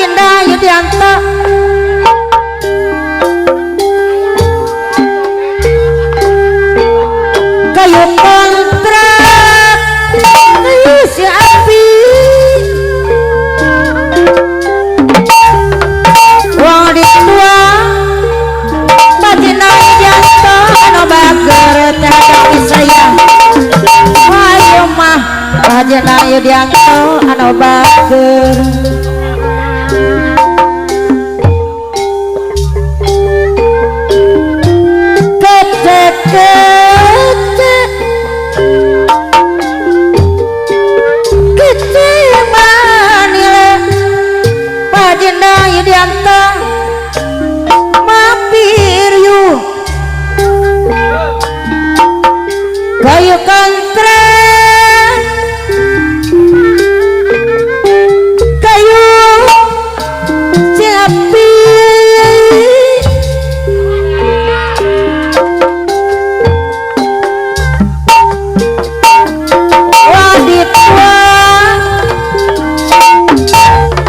Baginda Yudianto kayu kontrak kayu si api wong ditua Baginda Yudianto anu bager terhadap sayang ayo mah Baginda Yudianto anu bager kece kece manila Baginda Yudianto mampir yuk kayu kontrak kayu siapi waditwa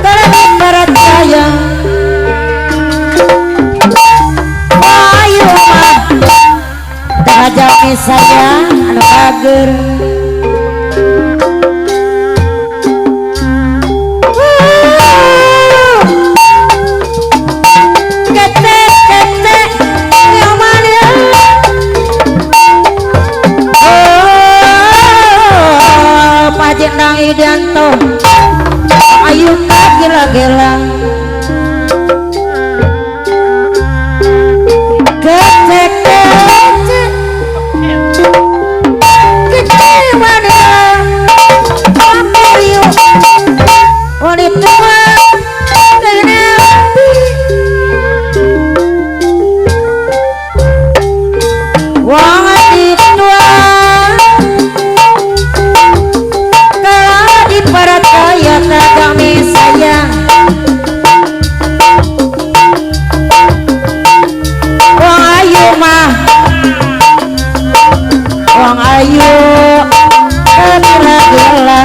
karena percaya ayo mah tak saya anu bager kete kete yang mana oh Pajendang Yudianto ayu gila-gila kete kete kete mana ayu wanita wong ditua kalau dipercaya kami sayang wong ayu mah wong ayu gila-gila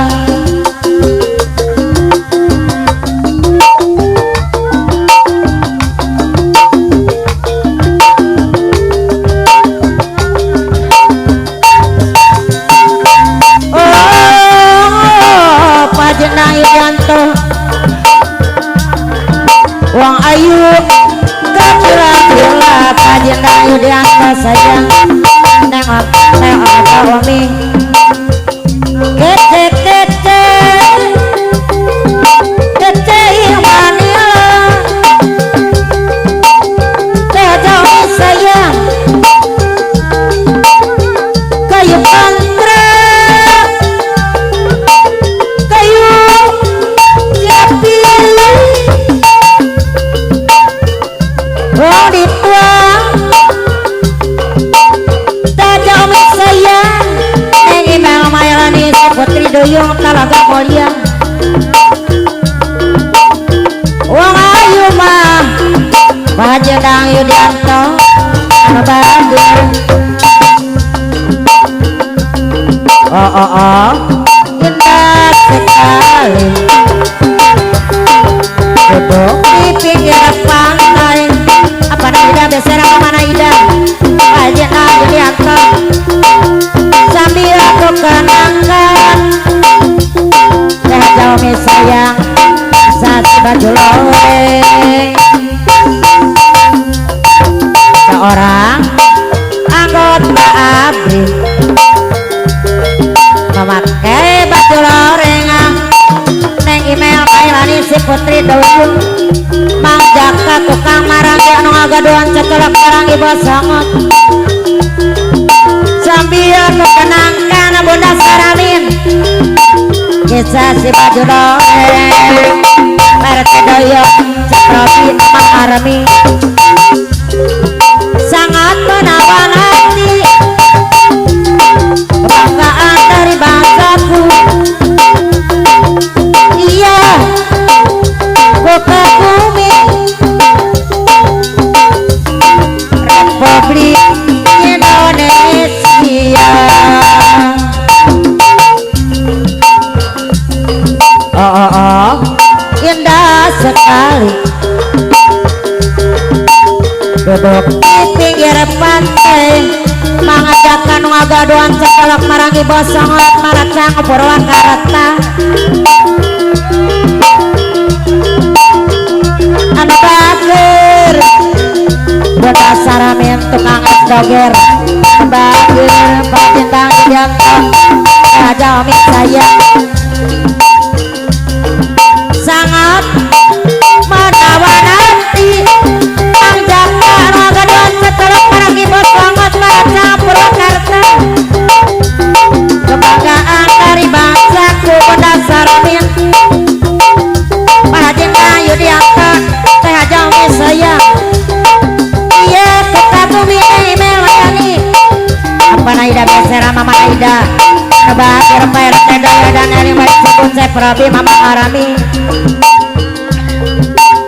wong ayu gila-gila Baginda Yudianto sayang nengok nengok kawami kece kece kece manila jauh sayang kayu kontrak kayu siapi wong ditua tak jauh sayang neng Imel Mailani Putri Duyung Talaga Mulia wong ayu mah Bajenang Yudianto anu bager oh oh oh indah sekali duduk di pinggir pantai apa Ida besar apa mana Ida Bajenang Yudianto sambil aku kenangkan sehat jauh sayang sasi baju loreng seorang anggota ABRI memakai baju loreng neng email Mailani si Putri Duyung Mang Jaka tukang marangi anu ngagaduhan cekelek orang ibu sangot sambil kekenangkan Bunda Saramin kisah si baju loreng RT Doyong Ceprobi Mang Armi sangat menawan hati kebanggaan dari bangsaku iya ku kagumi Republik Indonesia oh oh oh indah sekali. Sekali duduk di pinggir pantai mangajakan ngagaduan cekelok marangi bosongot maracang Purwakarta anu bager Bunda Saramin tukang es doger bager Pak Bintang Yudianto Raja Omik saya sangat menawan hati Mang Jaka ngagaduan cekelok marangi bosongot maracang Purwakarta kebanggaan dari bangsaku Bunda Saramin Pak Bintang Yudianto Teh Haja Umi sayang iya kekagumi Melayani apa Naida besera Mama Naida kebakir Pak RT Doyo dan Eli Wajibun Seprobi Mama Arami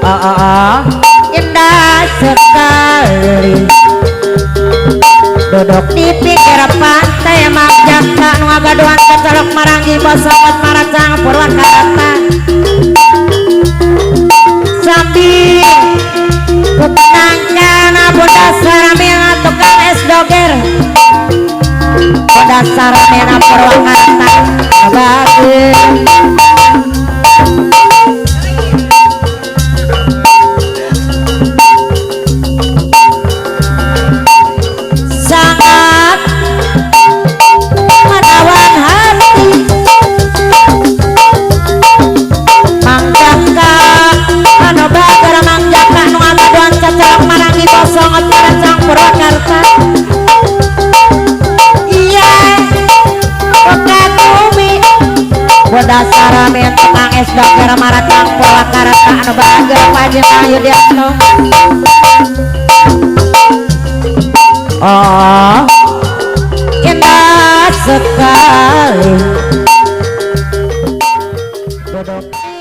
oh, oh, oh. Indah sekali duduk di pinggir pantai Mang Jaka nu ngagaduhan kecelok marangi bosongot maracang Purwakarta sambil kutenangkan Bunda Saramina tukang es doger Bunda Saramina Purwakarta bagus sangat menawan hati Mang Jaka anu bager Mang Jaka nu ngagaduhan cecelok marangi bosongot maracang Purwakarta iya kekagumi Bunda Saramin tukang es doger maracang Purwakarta anu bager Pak Bintang Yudianto oh indah sekali duduk.